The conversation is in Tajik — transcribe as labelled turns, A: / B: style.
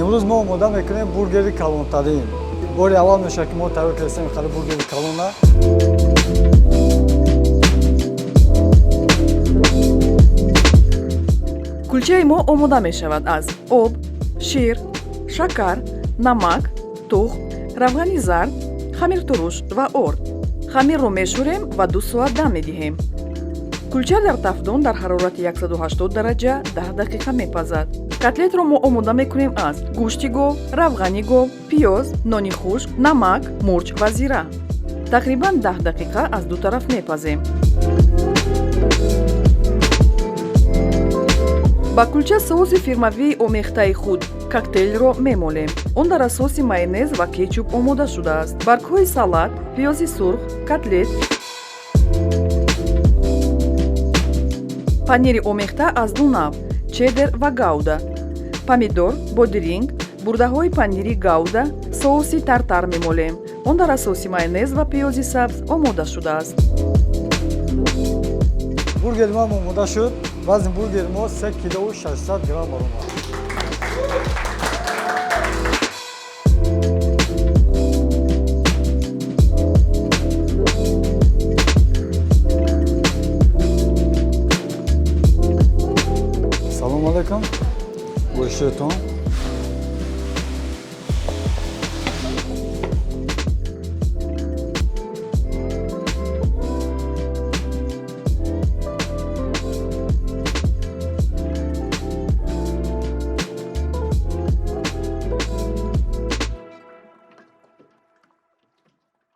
A: Имрӯз мо омода мекунем бургери калонтарин. Бори аввал мешавад, ки мо тайёр кардем хали бургери калона.
B: Кулчаи мо омода мешавад аз об, шир, шакар, намак, тухм, равғани зард, хамиртуруш ва орд. Хамирро мешӯрем ва 2 соат дам медиҳем. Кулча дар тафдон дар ҳарорати 180 дараҷа 10 дақиқа мепазад. Котлетро мо омода мекунем аз гӯшти гов, равғани гов, пиёз, нони хушк, намак, мурч ва зира. Тақрибан 10 дақиқа аз ду тараф мепазем. Ба кулча соуси фирмавии омехтаи худ коктейлро мемолем. Он дар асоси майонез ва кетчуп омода шудааст. Баргҳои салат, пиёзи сурх, котлет, панири омехта аз ду нав, чеддер ва гауда, помидор, бодиринг, бурдаҳои панири гауда, соуси тартар мемолем. Он дар асоси майонез ва пиёзи сабз омода шудааст.
A: Бургери мо омода шуд. Вазни бургери мо 3 килову 600 грамм баромад. Салому алайкум, бо иштиётон.